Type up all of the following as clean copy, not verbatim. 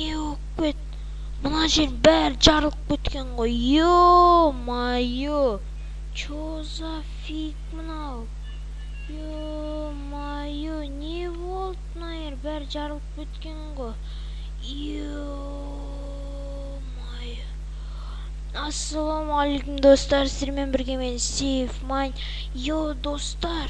Не болып кетті? Мына жер бәрі жарылып кеткен ғой. Ё-моё, чё за фиг мынау? Ё-моё, не болды? Мына жер бәрі жарылып кеткен ғой. Ё-моё! Ассалаумағалейкум, достар! Сіздермен бірге мен, Сейф Майн. Йо, достар,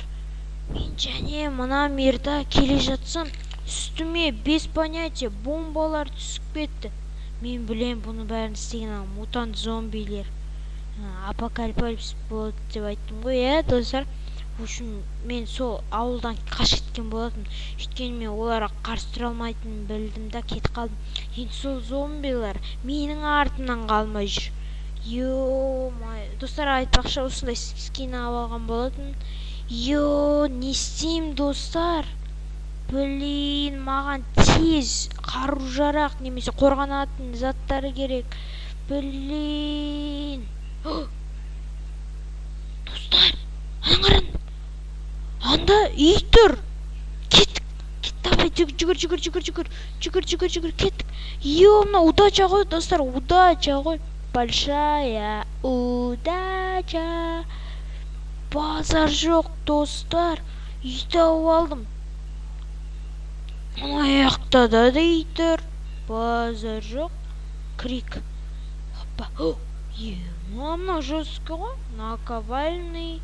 мен және мына мирда келе жатсам, үстіме без понятия бомбалар түсіп кетті. Мен білем, бұны бәрін істеген ана мутант зомбилер. Апокалипсис болады деп айттым ғой, иә, достар. В общем, мен сол ауылдан қашып кеткен болатынмын, өйткені мен оларға қарсы тұра алмайтынын білдім да, кетіп қалдым. Енді сол зомбилар менің артымнан қалмай жүр. Ё-моё, достар, айтпақшы, осындай скин алып алған болатын. Ё, не істеймін, достар? Блин, маған тез қару жарақ немесе қорғанатын заттар керек. Блин, достар, ана қараңдар, анда үй тұр. Кеттік, кет, давай, жүгір, жүгір, жүгір, жүгір, жүгір, жүгір, жүгір, кеттік. Ё, мына удача ғой, достар, удача ғой, большая удача. Базар жоқ, достар, үй тауып алдым. Ана жақта да үй тұр. Базар жоқ. Крик, опа! Ема, мынау жестко ғой. Наковальный,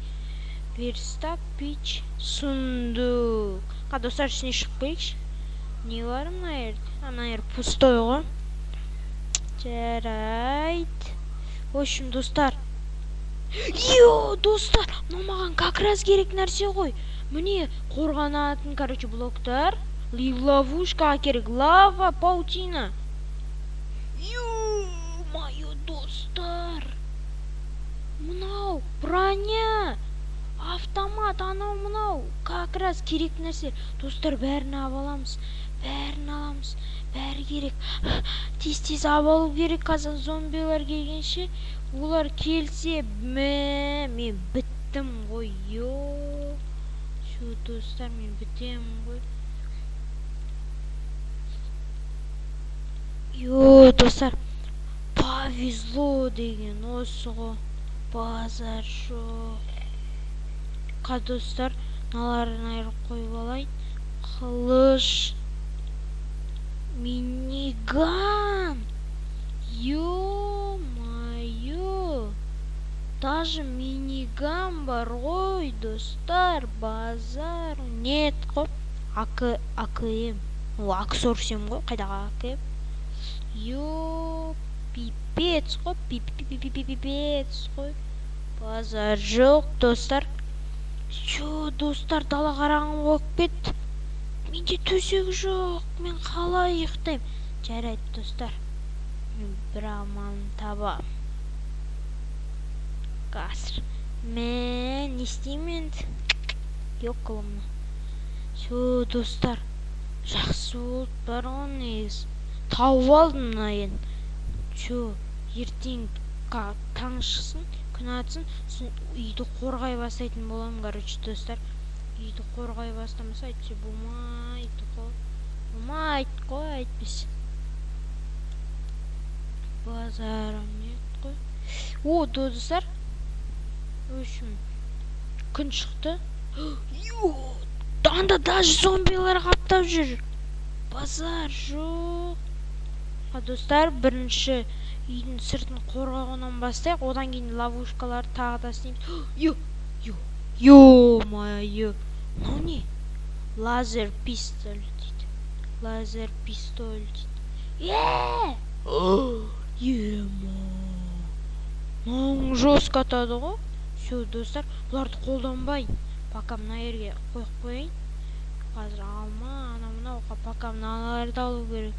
верстак, печь, сундук. Қа, достар, ішіне шығып көрейікші, не бар мына жерде? Ана жер пустой ғой. Жарайды. В общем, достар, йо, достар, мынау маған как раз керек нәрсе ғой. Міне, қорғанатын, короче, блоктар и ловушкаға керек лава, паутина. Ё-моё, достар, мынау броня, автомат, анау мынау как раз керек нәрсе. Достар, бәрін алып аламыз, бәрін аламыз, бәрі керек. Тез, тез алып алу керек қазір, зомбилар келгенше. Олар келсе, мә, мен біттім ғой. Ё, всё, достар, мен бітемін ғой. Ё, достар, повезло деген осы ғой. Базар жоқ. Қа, достар, мыналарын айырып қойып алайын. Қылыш, миниган. Ё-моё, даже миниган бар ғой, достар. Базар нет қой. АК, АКМ, о, АК 47 ғой, қайдағы АКМ? Ё, пипец қой, пипец қой. Базар жоқ, достар. Всё, достар, дала қараңғы болып кетті. Менде төсек жоқ, мен қалай ұйықтаймын? Жарайды, достар, мен бір амалын табамын қазір. Мә, не істеймін енді? Ёкалымны. Всё, достар, жақсы болды бар ғой, негізі тауып алдым мына. Енді всё, ертең таң шықсын, күн атсын, сосын үйді қорғай бастайтын боламын. Короче, достар, үйді қорғай бастамаса, әйтпесе болмайды ғой, болмайды ғой әйтпесе. Базарым нет қой. О, достар, в общем, күн шықты. Ё, анда даже зомбилар қаптап жүр. Базар жоқ. А, достар, бірінші үйдің сыртын қорғауынан бастайық, одан кейін ловушкаларды тағы да істейміз. Ё, ё, ё-моё, мынау не? Лазер пистоль дейді, лазер пистоль дейді. Е, ема, мынауың жестко атады ғой. Всё, достар, бұларды қолданбайын пока, мына жерге қойып қояйын. Қазір алма, анау мынау, пока мыналарды алу керек.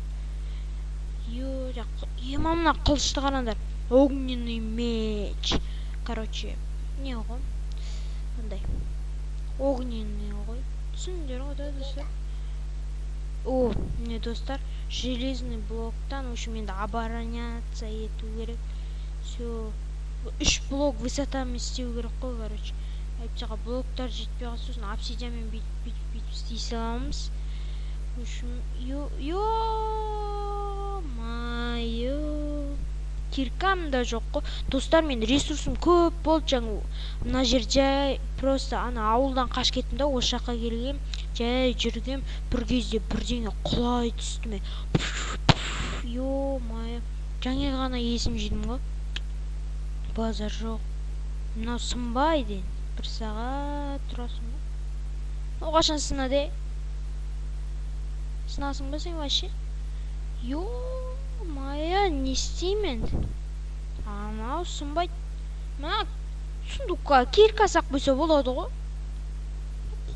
Ё, ема, мына қылышты қараңдар, огненный меч. Короче, не ғой, мындай огненный ғой, түсіндіңдер ғой да, достар? О, міне, достар, железный блоктан, в общем, енді обороняться ету керек. Всё, үш блок высотамен істеу керек қой, короче. Әйтпесе блоктар жетпей қалса, сосын обсидианмен бүйтіп, бүйтіп, бүйтіп істей саламыз. В общем, ё, ё. Киркам да жоқ қой. Достар, мен ресурсым көп болды жаңа. Мына жер жай просто ана ауылдан қашып кеттім да, осы жаққа келгем, жай жүргем, бір кезде бірдеңе құлай түсті ме. Ё-моё, жаңа ғана есім жидым ғой. Базар жоқ. Мынау сынбайды енді. Бір сағат тұрасың ғой. О, қашан сынады, е? Сынасың ба сен вообще? Ё-моё, не істеймін енді? Анау сынбайды. Мына сундукқа кирка салып қойса болады ғой.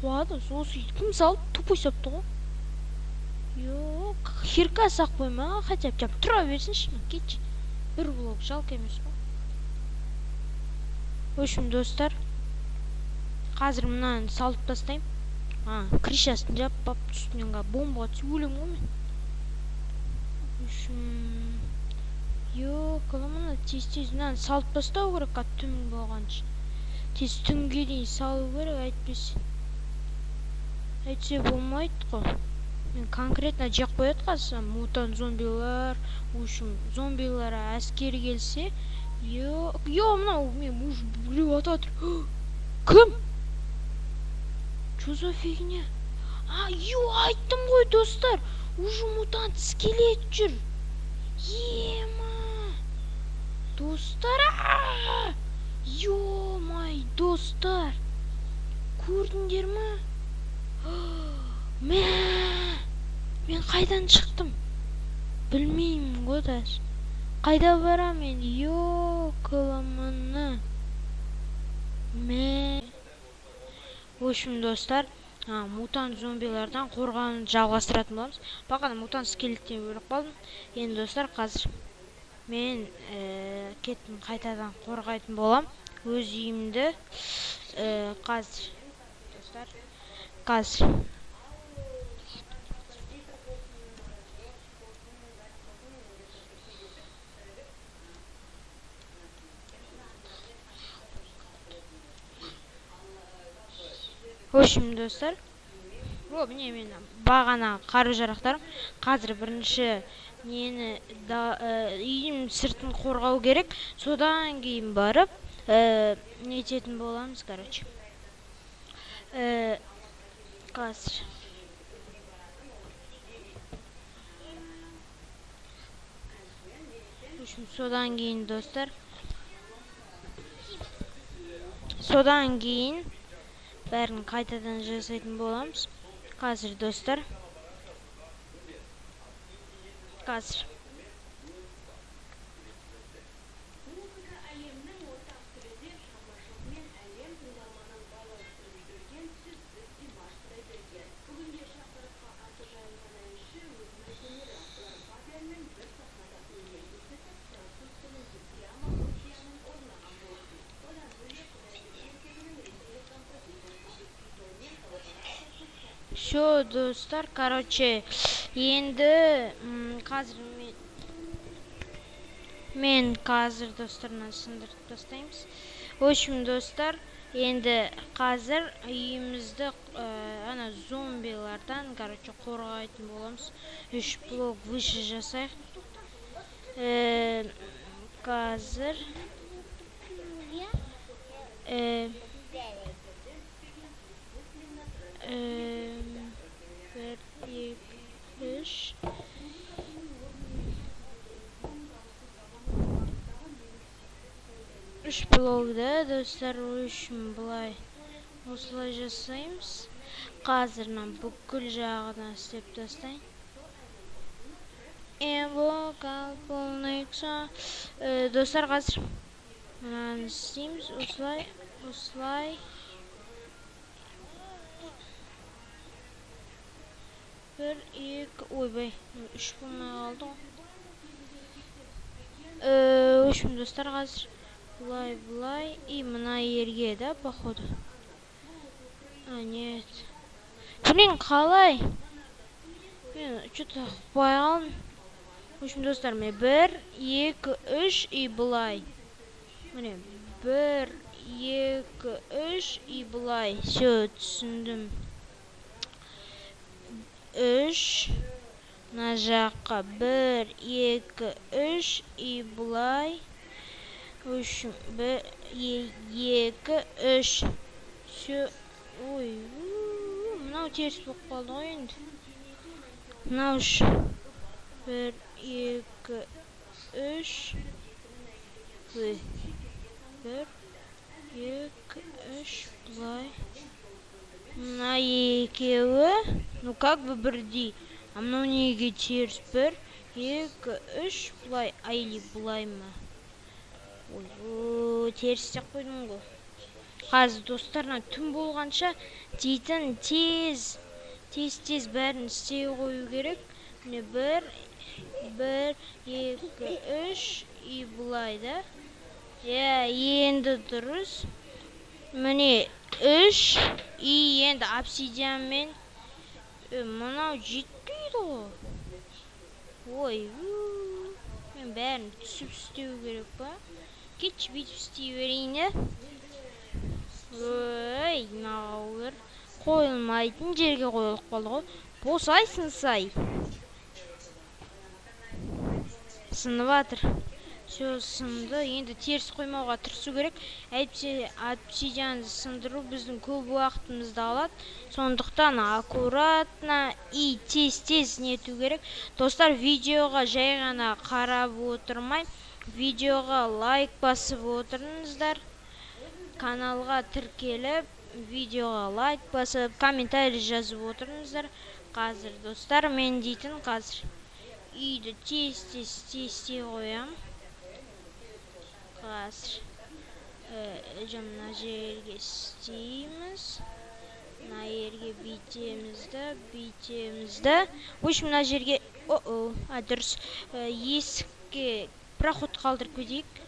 Қуады, осы үйді кім салды? Тупой салыпты ғой. Йо, кирка салып қойма, хотя бы тұра берсінші, кетші. Бір блок жалко емес қой. В общем, достар, қазір мынаны салып тастаймын. Крышасын жаппап, үстінен бомба түсіп өлемін ғой мен. В общем, мына тез-тез мынаны салып тастау керек, түн болғанша. Тез түнге дейін салу керек, әйтпесе. Әйтсе болмайды ғой. Мен конкретно жеп қояды қазір мутант зомбилар, в общем, зомбилар әскер келсе, ё, мынау мен уже біреу атып жатыр. Кім? Чё за фигня? А, ё, айттым ғой, достар, уже мутант скелет жүр. Ема! Достар, ё-май, достар. Көрдіңдер ма? Мә! Мен қайдан шықтым? Білмеймін ғой даже. Қайда барам енді? Ё, кылымыны. Мә! В общем, достар, мутант зомбилардан қорғануды жалғастыратын боламыз. Бағана мутант скелеттен өліп қалдым. Енді, достар, қазір мен кеттім, қайтадан қорғайтын болам өз үйімді. Қазір, достар, қазір. В общем, достар, о, міне мен бағана қару жарақтарым. Қазір бірінші нені да, үйдің сыртын қорғау керек. Содан кейін барып, нететін боламыз, короче. Қазір. В общем, содан кейін, достар, содан кейін бәрін қайтадан жасайтын боламыз. Қазір, достар. Қазір. Все, достар, короче, енді қазір мен қазір, достар, мынаны сындырып тастаймыз. В общем, достар, енді қазір үйімізді ана зомбилардан, короче, қорғайтын боламыз. 3 блок выше жасайық. Қазір. 1, 2, 3. 3 блокда, достар, үшін былай осылай жасаймыз. Қазір мына бүкіл жағына істеп тастайын. Достар, қазір мынаны істейміз. Осылай, осылай. 1, 2, ойбай, 3 болмай қалды ғой. В общем, достар, қазір былай, былай, и мына жерге, да, походу. А, нет. Блин, қалай? Мен что-то ұқпай қалдым. В общем, достар, міне 1, 2, 3 и былай. Міне 1, 2, 3 и былай. Все, түсіндім. 3, Мына жаққа 1, 2, 3 и былай. 3, 1, 2, 3. Все. Ой, мынау теріс болып қалды ғой енді. Мынау 3. 1, 2, 3. Ой. 1, 2, 3, былай. Мына екеуі, ну, как бы бірдей. А мынау неге теріс? 1, 2, 3, былай, а или былай ма? Ой, о, теріс істеп қойдым ғой. Қазір, достар, мына түн болғанша дейтін тез, тез, тез бәрін істей қою керек. Міне, 1, 1, 2, 3 и былай да. Иә, енді дұрыс. Міне, 3 и енді обсидианмен. Мынау жетпейді ғой. Ой, мен бәрін түсіп істеу керек па? Кетші, бүйтіп істей берейін, иә. Ой, мынау қойылмайтын жерге қойылып қалды ғой. Босайсың сай. Сынып жатыр. Все, сынды. Енді теріс қоймауға тырысу керек. Әйтпесе обсидианды сындыру біздің көп уақытымызды алады. Сондықтан аккуратно и тез-тез нету керек. Достар, видеоға жай ғана қарап отырмай, видеоға лайк басып отырыңыздар. Каналға тіркеліп, видеоға лайк басып, комментарий жазып отырыңыздар. Қазір, достар, мен дейтін қазір үйді тез-тез тез қоямын. Қазір мына жерге істейміз, мына жерге бүйтеміз да, бүйтеміз да. В общем, мына жерге, о, а, дұрыс, есікке проход қалдырып кетейік.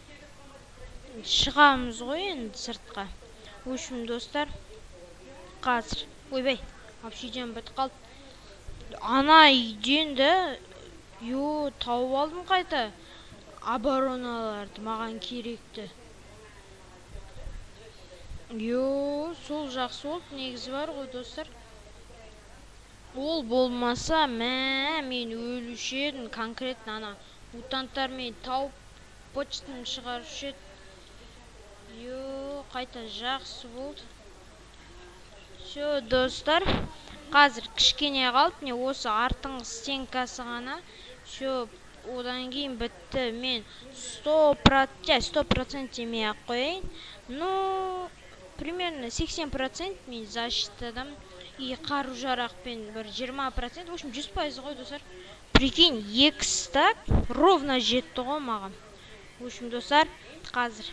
Шығамыз ғой енді сыртқа. В общем, достар, қазір, ойбай, обсидиан бітіп қалды. Ана үйден де, ё, тауып алдым қайта обороналарды, маған керекті. Ё, сол жақсы болды негізі бар ғой, достар. Ол болмаса, мә, мен өлуші едім конкретно. Ана мутанттар мені тауып, почтаны шығарушы еді. Ё, қайта жақсы болды. Все, достар, қазір кішкене қалды, міне, осы артыңғы стенкасы ғана. Все, одан кейін бітті. Мен 100%, 100% демей ақ қояйын, ну, примерно 80% мен защитадамын и қару жарақпен бір 20%, в общем, 100% ғой, достар. Прикинь, екі стак ровно жетті ғой маған. В общем, достар, қазір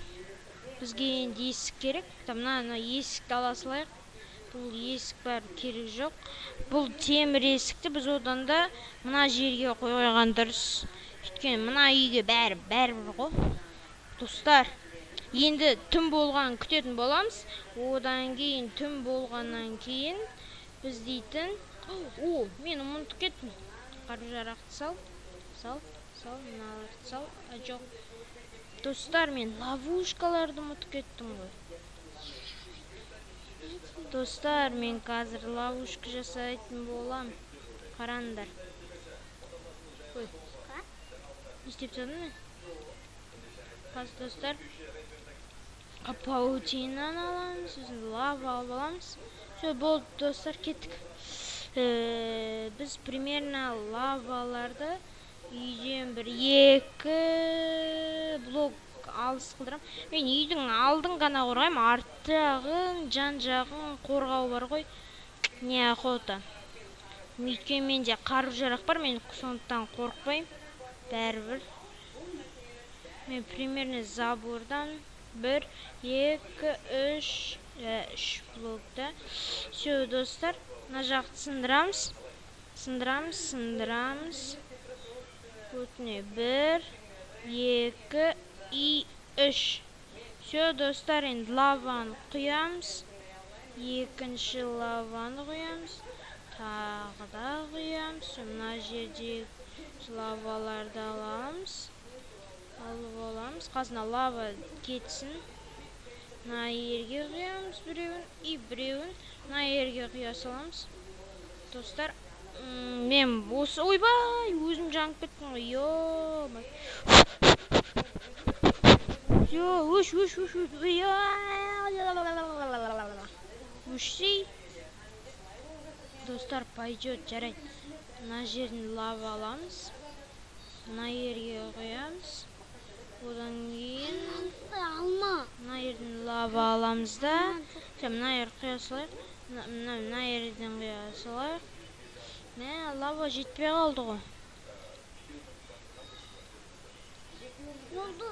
бізге енді есік керек. Мына есікті ала салайық, бұл есік бәрі керек жоқ. Бұл темір есікті біз одан да мына жерге қойған дұрыс, өйткені мына үйге бәрі бәрібір ғой. Достар, енді түн болғанын күтетін боламыз. Одан кейін, түн болғаннан кейін біз дейтін, о, мен ұмытып кеттім, қару жарақты сал, сал, сал, мыналарды сал. А, жоқ, достар, мен ловушкаларды ұмытып кеттім ғой. Достар, мен қазір ловушка жасайтын болам, қараңдар. Ой, не істеп тастадым мен? Қазір, достар, паутинаны аламыз, сосын лава алып аламыз. Все, болды, достар, кеттік. Біз примерно лаваларды үйден бір екі блок алыс қылдырамын. Мен үйдің алдын ғана қорғаймын, арт жағын, жан жағын қорғау бар ғой, неохота. Өйткені менде қару жарақ бар, мен сондықтан қорықпаймын бәрібір. Мен примерно забордан бір, екі, үш, үш блокта. Все, достар, мына жақты сындырамыз, сындырамыз, сындырамыз. Вот, міне, бір, екі и үш. Все, достар, енді лаваны құямыз, екінші лаваны құямыз, тағы да құямыз. Мына жерде лаваларды аламыз, алып аламыз. Қазір лава кетсін. Мына жерге құямыз біреуін и біреуін мына жерге құя саламыз, достар. Мен осы, ойбай, өзім жанып кеттім ғой, ё. Все, өш, өш, өш, өш, өшсей. Достар, пойдет, жарайды. Мына жерден лава аламыз, мына жерге құямыз. Одан кейін Алма. Мына жерден лава аламыз да, мына жер құя салайық. Мына жерден құя салайық. Мә, лава жетпей қалды ғой. Oldu.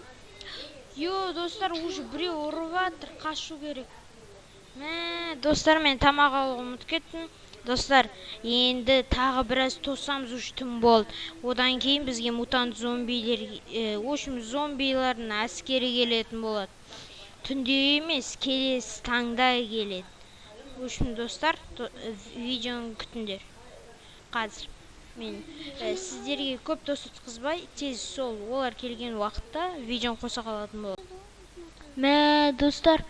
Йо, достар, уже біреу ұрып жатыр, қашу керек. Мә, достар, мен тамақ алуға ұмытып кеттім. Достар, енді тағы біраз тосамыз, уже түн болды. Одан кейін бізге мутант зомбилер, в общем, зомбилардың әскері келетін болады. Түнде емес, келесі таңда келеді. В общем, достар, видеоны күтіңдер. Қазір мен сіздерге көп тосытқызбай, тез сол олар келген уақытта видеоны қоса қалатын болады. Мә, достар,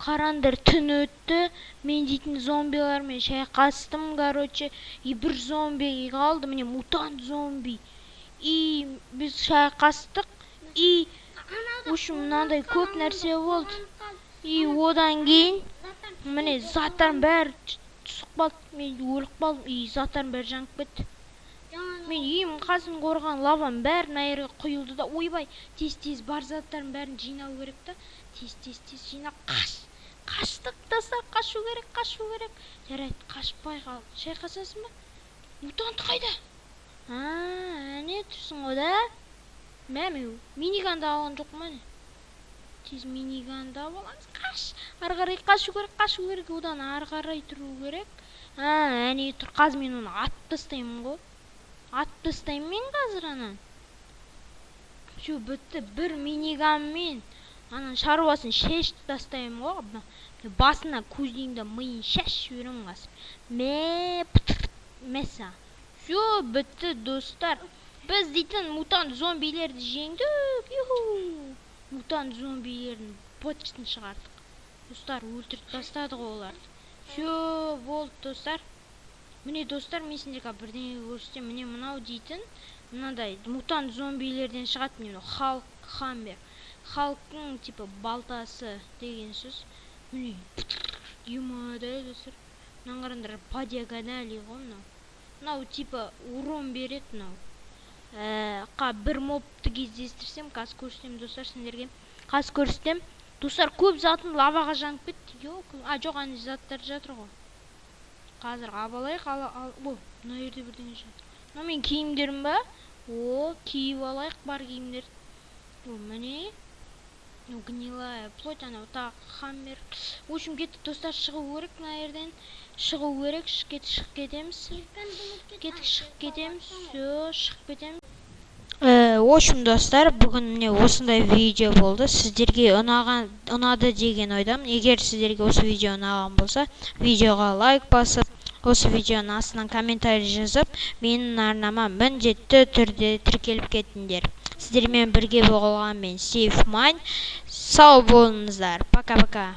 қараңдар, түн өтті. Мен дейтін зомбилармен шайқастым, короче, и бір зомби қалды, міне, мутант зомби. И біз шайқастық, и в общем, мынандай көп нәрсе болды. И одан кейін міне, заттардың бәрі түсіп қалды, мен өліп қалдым, и заттардың бәрі жанып кетті. Мен үйім қасын қорған лаваның бәрі мына жерге құйылды да, ойбай, тез-тез бар заттардың бәрін жинау керек та. Тез-тез тез жинап, қаш. Қаштық, достар, қашу керек, қашу керек. Жарайды, қашпай қал. Шайқасасың ба? Мутант қайда? А, әне тұрсың ғой да? Мә, мен миниганды алған жоқпын әне. Тез миниганды алып аламыз. Қаш. Ары қарай қашу керек, қашу керек. Одан ары қарай тұру керек. А, әне тұр. Қазір мен оны атып тастаймын ғой. Атып тастаймын мен қазір ананы. Всё, бітті. Бір миниганмен ананың шаруасын шешіп тастаймын ғой. Басына көздеймін да, миын шашып жіберемін қазір. Мә, мәса. Всё, бітті, достар. Біз дейтін мутант зомбилерді жеңдік. Юху! Мутант зомбилердің быт-шытын шығардық. Достар, өлтіріп тастадық оларды. Всё, болды, достар. Міне, достар, мен сендерге бірдеңе көрсетемін. Міне, мынау дейтін мынандай мутант зомбилерден шығады. Міне, мынау Халк Хаммер. Халктың типа балтасы деген сөз. Міне, ема да, достар. Мынаны қараңдар, по диагонали ғой мынау. Мынау типа урон береді мынау. Бір мобты кездестірсем, қазір көрсетемін, достар, сендерге. Қазір көрсетемін. Достар, көп затым лаваға жанып кетті. Йо, а, жоқ, ана заттар жатыр ғой. Қазір алып алайық, ал, о, мына жерде бірдеңе жатыр. Мынау менің киімдерім ба? О, киіп алайық бар киімдер. О, міне. Ну, гнилая плоть, анау тағы хаммер. В общем, кеттік, достар, шығу керек мына жерден. Шығу керек, шығып кетеміз. Кеттік, шығып кетеміз. Всё, шығып кетеміз. В общем, достар, бүгін міне осындай видео болды. Сіздерге ұнады деген ойдамын. Егер сіздерге осы видео ұнаған болса, видеоға лайк басып, осы видеоның астынан комментарий жазып, менің арнама міндетті түрде тіркеліп кетіңдер. Сіздермен бірге болған мен, Сейф Майн. Сау болыңыздар. Пока-пока.